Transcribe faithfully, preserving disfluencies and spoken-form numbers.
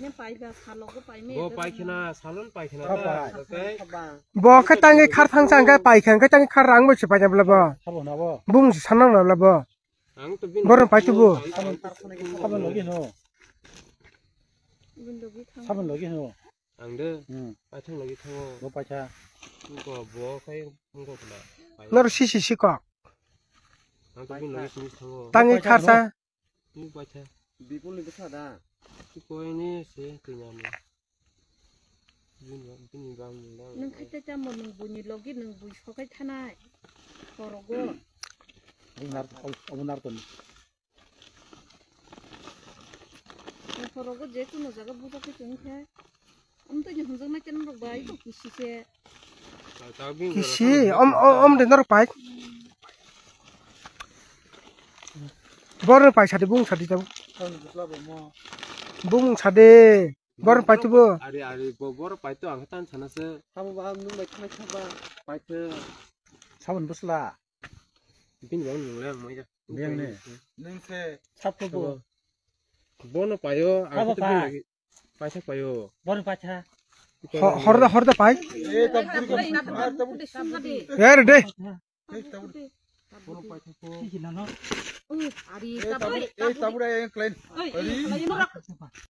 Bo paikhana, salon paikhana. Bo khe tangwi khar thangsa hwnkhe paikha, hwnkhe tangwi khar rang bai se paina bwle bo. Bung se sanang bwle bo. Borok pai tubu. Sabon logi no. Sabon logi no. Ang de. Hmm. Paithang logi thango. Bo paitha. Bo bo khai wngkha khna. Noro sisi sikok. Ang to bini logi simi thango. Tangwi kharsa. Bo paitha. Bipul ni bwsa da. Ki koi ni se twinya ni. Bini bini bang ni. Nung khai te tamo nung buni logi nung bui sokai thanai. Korogo. Obo nar obo nar ton. Khorogo je kuno jaga buja khe tong khe. Amtwi ni hunjak nai ken rok bai bo kisi se. Kisi om om de norok pai. Bor pai sadi bung sadi tau. Bung sadi. Bor pai tubo. Ari ari bo bor pai to ang tan sana se. Abo ba nung bai khna kha ba pai to. Sabon bwsla. Bini bang nung le ang mai ja. Bini ne. Nung se. Sap ko bo. Bono payo, ang Abo khe to pa. Bini lagi. Paisa payo. Bono paisa. Ho-, horda, horda pai. Eh, tabur ko. Ah, tabur. Eh, re de. Eh, tabur. Bono paisa ko. Ki ki nano? Ari, eh, tabur, tabur, eh, tabur, eh, klein. Oi, ari. Oi, oi, oi.